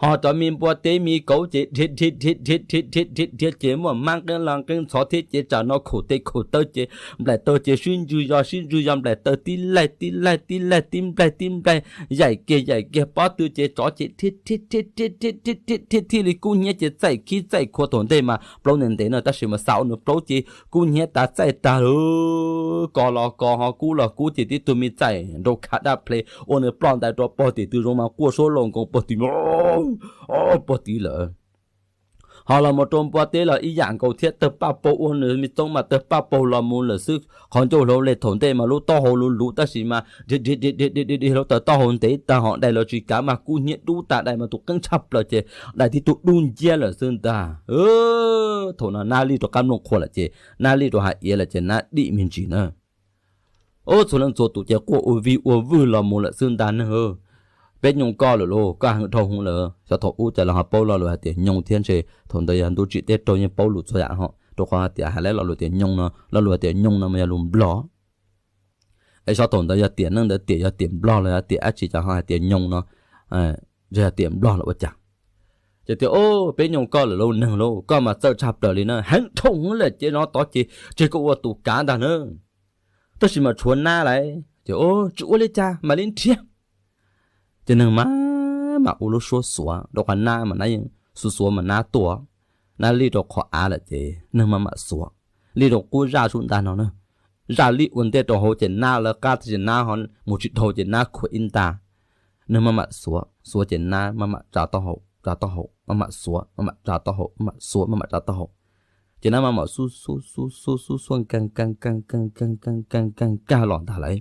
Ho cov me npua teb me kauv ces dhia dhia dhia dhia dhia dhia dhia dhia ces muaj hmab nqeeb las nqeeb ntxhov thiab ces tsam no khaum tes khaum taw ces nplaim taw ces sib ntswg yos sib ntswg yos nplaim taw tib laig tib laig tib laig tib nplaig tib nplaig, yaim kiag yaim kiag pob tw ces tsov ces dhia dhia dhia dhia dhia dhia dhia thiaj li kub hnyiab ces txaij khib txaij khua thaum ntej mas plaub ntev ntev no tab sis mas xav ua nws plaub ces kub hnyiab tas txaij tag lawm, ko los ko ho kub los kub ces tib tug me txaij nrau khav dab ple ua nws ploj ntais rau pog tim tw zoo mas quaj suab lauj nkoos pog tim pog tim lawm. Ho los mus rau npua teb los ib yam nkaus thiab, tawg paj paug ua nws me txoob mas tawg paj paug los mus lawm xwb, qhov ncauj hlau le thaum ntej mas lub taub hau luv luv tab sis mas dhia dhia dhia dhia hlau taws taub hau ntev tag ho dai los tsis kav mas kub hnyiab dub tag dai mas tus qeeb tshaj plaws ces dai tib tug dub nciab lawm xwb ntag. Thaum no nab lij rov qab nplooj qhuav lawm ces nab lij rov hais iav lawm ces nab dim me ntsis na. Ub, txhua leej txhua tus ces quaj ua vij ua vwj los mus lawm xwb ntag neeg. Peb nyoo koj lawm lauj, koj heev dhau hwv lawm. Xyov thaum ub cas lawv ho paub lo lus hais tias nyoo thiab ntshe thaum ntawd yog ntuj tsim teb raug yeej paub lus txhua yam ho, rau qhov hais tias hais lawv lo lus tias nyoo no, lo lus hais tias nyoo no mas yog lus Nplog. Es xyov thaum ntawd yog tiam neej ntawd tiam yog tiam Nplog los yog tiam dab tsi cas ho hais tias nyoo no, yog tiam Nplog los ua cas. Ces tias, Ub, peb nyoo koj lawm lauj neeg lauj, koj mas txawj tshaj plaws li na, heev dhau hwv lawm ces no tod ces tseg koj ua tus kav ntag na. Tab sis mas tshuav nab lawm ces, Ub, tsis ua li cas mam li nrhiav. Ces neeg mas mam ua lub suab xuav rau qhov nab mas nab yeej xuav xuav mas nab tuaj, nab lij rau qhov av lawm ces neeg mas mam xuav lij rau qub zaj sub ntag no na. Zaj lij ua ntej rau hauv ces nab lawv qab tab sis nab ho mus tsis dhau ces nab khuam ib ntag. Neeg maj mam xuav xuav ces nab maj mam tsa taub hau tsa taub hau maj mam xuav maj mam tsa taub hau maj mam xuav maj mam tsa taub hau. Ces nab maj mam xub xub xub xub xub xuav nkeeg nkeeg nkeeg nkeeg nkeeg nkeeg nkeeg nkeeg los ntag lauj.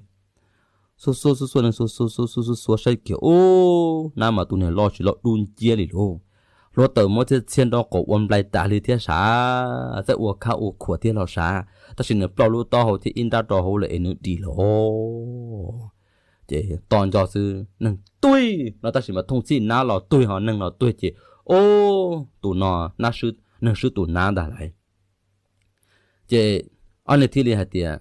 Xuav xuav xuav xuav neeg xuav xuav xuav xuav xuav xuav saib kiag ub, nab mas tus niag loj tsis loj dub nciab li lauj. Hluav taws muab txhiab txhiab nrov qaum ua nplai tas li thiab sav, txawj ua khab ua khuam thiab los sav, tab sis nws ploj lub taub hau thiab ib nrab rau hauv lawm es nws dim lawm. Ces to nco xwb neeg tuag no tab sis mas thooj txhij nab los tuag ho neeg los tuag ces, ub, tus no neeg swb tus nab ntag lauj. Ces ob niag thiaj li hais tias,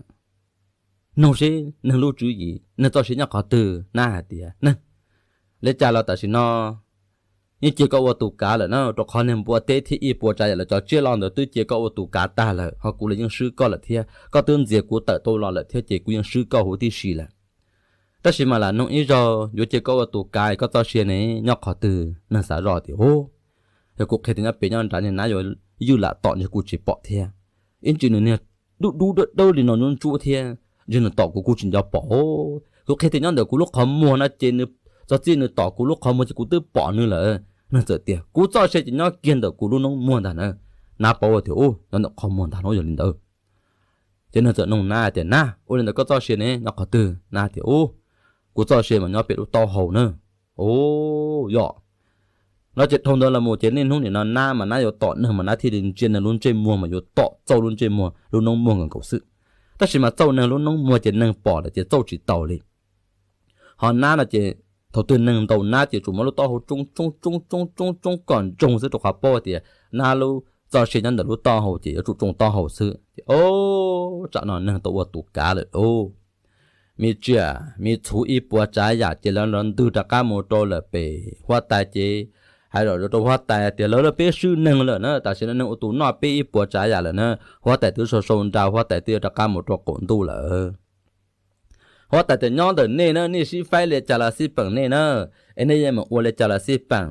Noog seb neeg lub tswv yim, neeg txoj sia nyob qhov twg? Nab hais tias, Neeg, li cas los tam sim no yeej cia koj ua tus kav lawm na, rau qhov niag npua teb thiab ib puas tsav yam lawv cov tsiaj loj ntawd twb cia koj ua tus kav tag lawm, ho kuv los yeej swb koj lawm thiab, koj twb ntxias kuv tawm tau los lawm thiab ces kuv yeej swb koj huv tib si lawm. Tab sis mas lam noog ib zaug, yuav cia koj ua tus kav, koj txoj sia ne nyob qhov twg? Neeg xav zoj tias, Ub, yog kuv qhia tias nyob pem nyob nrad niag nab yuav ywj lam tom ntshe kuv tsis pom thiab. Ib ntsis nws niag dub dub dawb dawb li no ntsuab ntsuab thiab, ntshe nws tom kuv kuv tsis nco pom. Kuv qhia tias nyob ntawm kuv lub qhov muag no ces nws, txog txij nws tom kuv lub qhov muag ces kuv twb pom nws lawm. Neeg txawm tias, Kuv txoj sia ces nyob kiag ntawm kuv lub noob muag ntag na. Nab paub tias, Ub, nyob ntawm qhov muag ntag no yog li ntawd. Ces neeg txawm noog nab tias, Nab, ua li ntawd koj txoj sia ne nyob qhov twg? Nab tias, Ub, kuv txoj sia mas nyob pem lub taub hau na. Ub, yog no ces dhau ntawd los mus ces niaj hnub nim no nab mas nab yuav tom neeg mas nab thiaj li ntsia neeg lub ntsej muag mas yuav tom txauj lub ntsej muag lub noob muag nkaus nkaus xwb. Tab sis mas txauj neeg lub noob muag ces neeg pom lawm ces txauj tsis tau li. Ho nab no ces thaum twg neeg ntaus nab ces tsuas muab lub taub hau tsoo tsoo tsoo tsoo tsoo tsoo kom ntsoog xwb rau qhov paub tias nab lub txoj sia nyob ntawm lub taub hau ces yuav tsum tsoo taub hau xwb. Ces, Ub, tsam no neeg tau ua tus kav lawm lauj. Me tsiaj me txhu ib puas tsav yam ces lawv los ntws rov qab mus rau lawm pem huab tais ces hais zom zaws rau huab tais tias, Lawv lawv peb swb neeg lawm na, tam sim no neeg ua tus noj peb ib puas tsav yam lawm na. Huab tais twb sau sau nra, huab tais twb yuav rov qab mus rau qaum ntuj lawm. Huab tais tias, Nyob ntawm nej na, nej sib faib li cas los xij peem nej na, es nej yeej meem ua li cas los xij peem.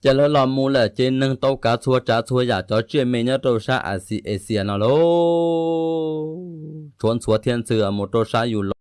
Ces lawv los mus lawm ces neeg tau kav txhua tsav txhua yam cov tsiaj me nyob rau sab Asia no lauj, tshuav ntxhuav thiab ntxhw mus rau sab Yus